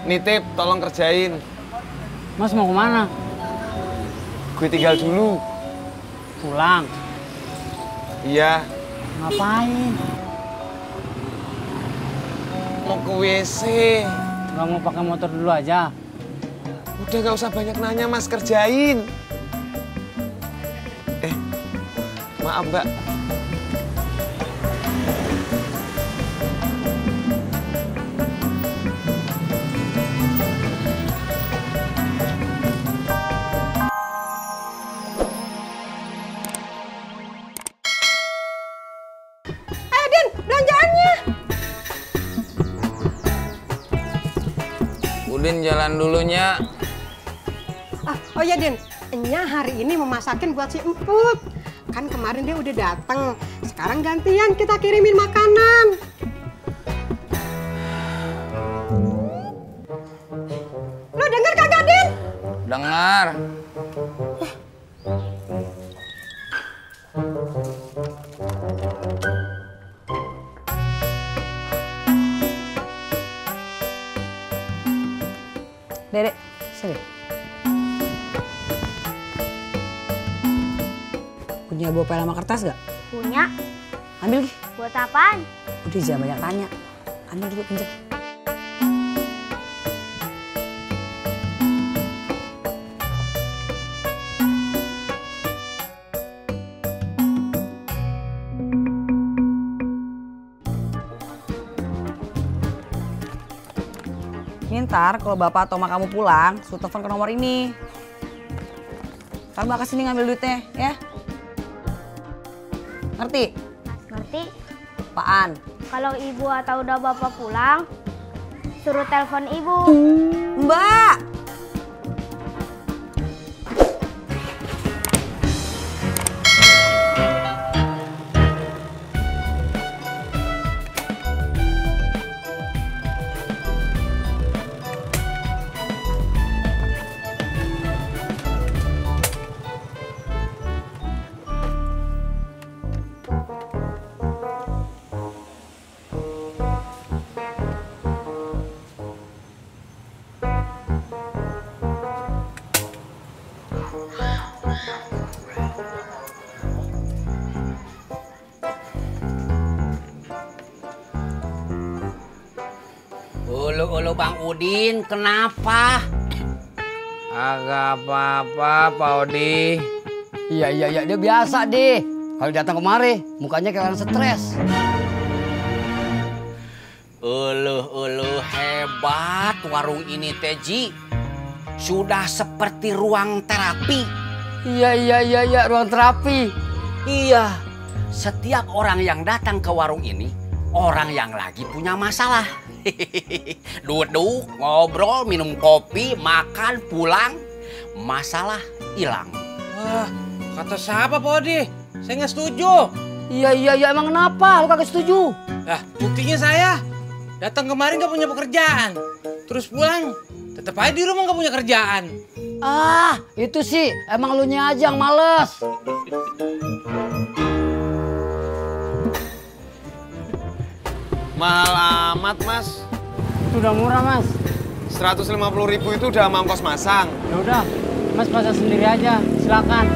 Nitip, tolong kerjain. Mas mau kemana? Gue tinggal dulu. Pulang. Iya. Ngapain? Mau ke WC. Gak mau pakai motor dulu aja? Udah gak usah banyak nanya, Mas. Kerjain. Maaf, Mbak. Ayo, Din, belanjaannya. Udin jalan dulunya. Oh ya, Din. Enya hari ini mau masakin buat si Emput. Kan kemarin dia udah dateng. Sekarang gantian kita kirimin makanan. Lo denger kagak, Din? Dengar. Dedek, sini. Punya bolpen sama kertas gak? Punya. Ambil, Gi. Buat apaan? Udah jangan banyak tanya. Ambil dulu, pinjam. Ini ntar kalau bapak atau mak kamu pulang, suruh telepon ke nomor ini. Ntar mbak kesini ngambil duitnya, ya. Ngerti? Ngerti? Apaan? Kalau ibu atau udah bapak pulang, suruh telepon ibu. Mbak! Ulu Bang Udin, kenapa? Agak apa-apa, Pak Odi. Iya, dia biasa deh. Kalau datang kemari, mukanya kayak orang stres. Uluh hebat warung ini Teji. Sudah seperti ruang terapi. Iya, ruang terapi. Iya, setiap orang yang datang ke warung ini, orang yang lagi punya masalah. Duduk, ngobrol, minum kopi, makan, pulang, masalah hilang. Wah, kata siapa, Pak Odi? Saya nggak setuju. Iya, emang kenapa? Lu kagak setuju? Nah, buktinya saya datang kemarin nggak punya pekerjaan. Terus pulang, tetap aja di rumah nggak punya kerjaan. Ah, itu sih emang lu nya aja yang males. Mahal amat, Mas. Itu udah murah, Mas. 150.000 itu udah sama ongkos masang. Ya udah, Mas pasang sendiri aja. Silakan.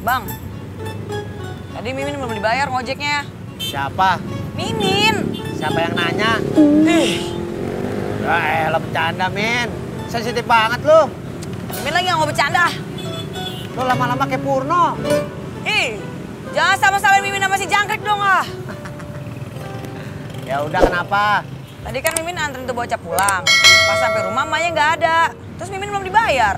Bang, tadi Mimin belum dibayar ngojeknya. Siapa? Mimin! Siapa yang nanya? Elah bercanda, men. Sensitif banget lu. Mimin lagi nggak mau bercanda. Lu lama-lama kayak Purno. Ih, jangan sama-sama Mimin sama si Jangkrik dong ah. Ya udah, kenapa? Tadi kan Mimin anterin tuh bocah pulang. Pas sampai rumah emaknya nggak ada. Terus Mimin belum dibayar.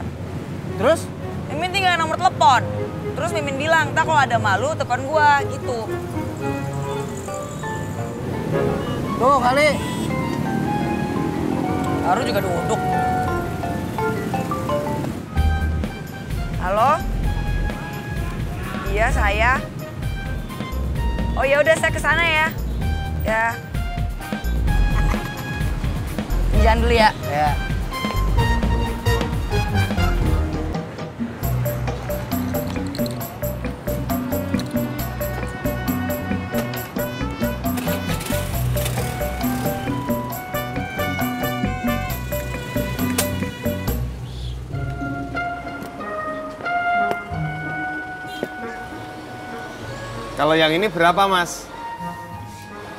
Terus? Mimin tinggal nomor telepon. Terus Mimin bilang, "Tak kalau ada malu telepon gua," gitu. Tuh kali. Baru juga duduk. Halo? Iya, saya. Oh ya udah, saya ke sana ya. Ya. Jalan dulu ya. Ya. Kalau yang ini berapa, Mas?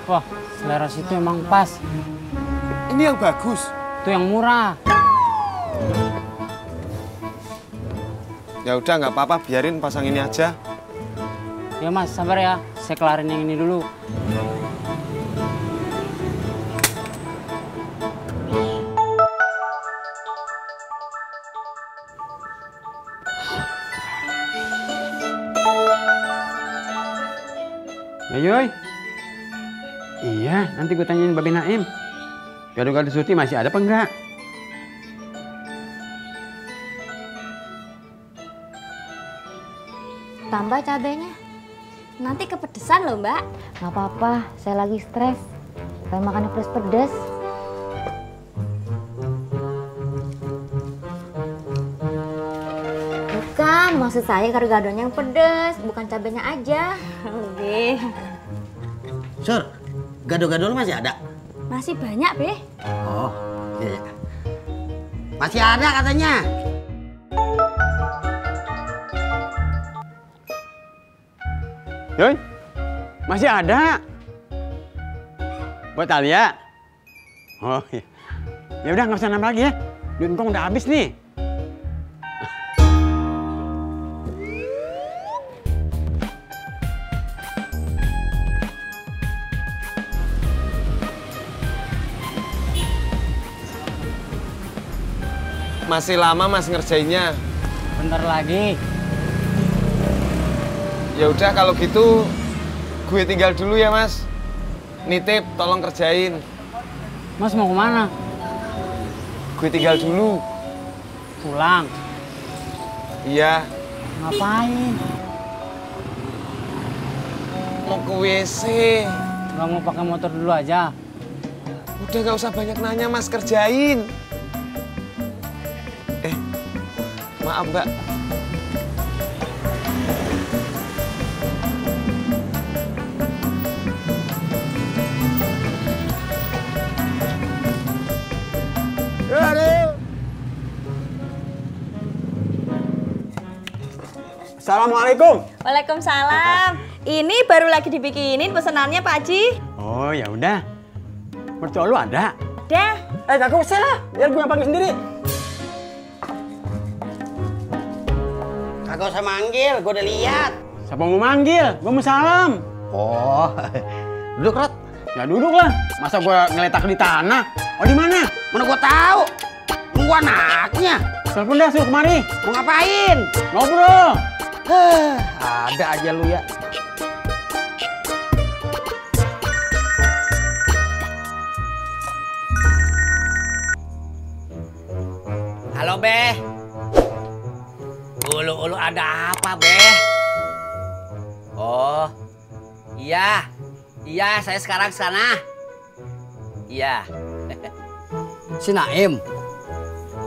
Wah, selera situ emang pas. Ini yang bagus. Itu yang murah. Ya udah nggak apa-apa, biarin pasang ini aja. Ya Mas, sabar ya. Saya kelarin yang ini dulu. Ya Yoy. Iya, nanti gue tanyain Babe Naim. Gado-gado Surti masih ada apa enggak? Tambah cabenya. Nanti kepedesan loh, Mbak. Nggak apa-apa, saya lagi stres. Pengen makan pedes-pedes. Bukan, maksud saya gado-gadonya yang pedes, bukan cabenya aja. Oke. Sur, gado-gado lu masih ada? Masih banyak, Be. Oh, iya. Masih ada katanya. Yoy, masih ada. Buat Alia. Oh iya. Ya udah nggak usah nambah lagi ya. Duit engkong udah habis nih. Masih lama Mas ngerjainnya. Bentar lagi. Ya udah kalau gitu gue tinggal dulu ya, Mas. Nitip, tolong kerjain. Mas mau kemana? Gue tinggal dulu. Pulang. Iya, Ngapain? mau ke WC. Nggak mau pakai motor dulu aja? Udah nggak usah banyak nanya, Mas, kerjain. Maaf, Mbak. Assalamualaikum. Waalaikumsalam. Ini baru lagi dibikinin pesenannya Pak Haji. Oh ya udah. Mertua lu ada? Dah. Kagak usah lah, biar gue yang panggil sendiri. Kagak usah manggil, gue udah lihat. Siapa mau manggil? Gue mau salam. Oh, duduk Rot. Ya duduk lah. Masa gue ngeletak di tanah? Oh di mana? Mana gue tahu? Nunggu anaknya. Telepon dah, suruh kemari. Mau ngapain? Ngobrol. Ada aja lu ya. Halo, Beh. Ulu ada apa, Beh? Oh, iya. Iya, saya sekarang sana. Iya. Si Naim.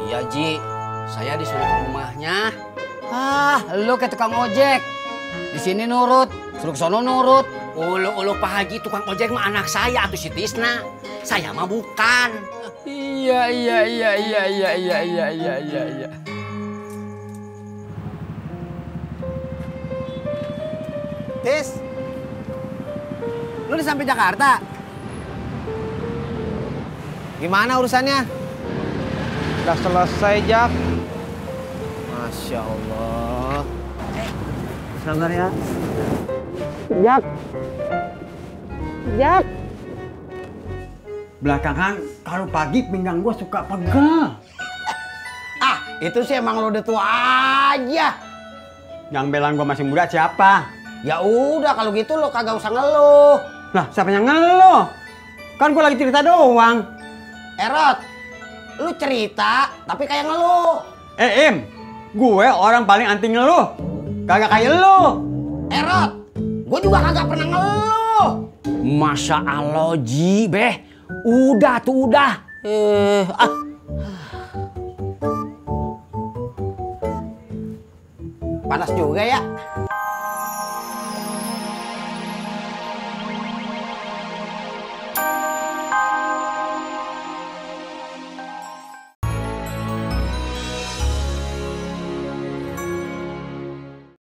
Iya, Ji. Saya disuruh ke rumahnya. Ah, lu kayak tukang ojek. Di sini nurut, suruh ke sono nurut. Ulu Pak Haji tukang ojek mah anak saya atau si Tisna. Saya mah bukan. Iya. Tis, lu di samping Jakarta? Gimana urusannya? Udah selesai, Jak. Masya Allah. Sabar ya. Jak. Belakangan kalau pagi pinggang gue suka pegel. Ah, itu sih emang lo udah tua aja. Yang bilang gue masih muda siapa? Ya udah kalau gitu lo kagak usah ngeluh. Lah siapa yang ngeluh? Kan gue lagi cerita doang. Rot, lu cerita tapi kayak ngeluh. Im, gue orang paling anti ngeluh. Kagak kayak lu. Rod, gue juga kagak pernah ngeluh. Masya Allah, Ji, Beh. Udah tuh, udah. Panas juga ya.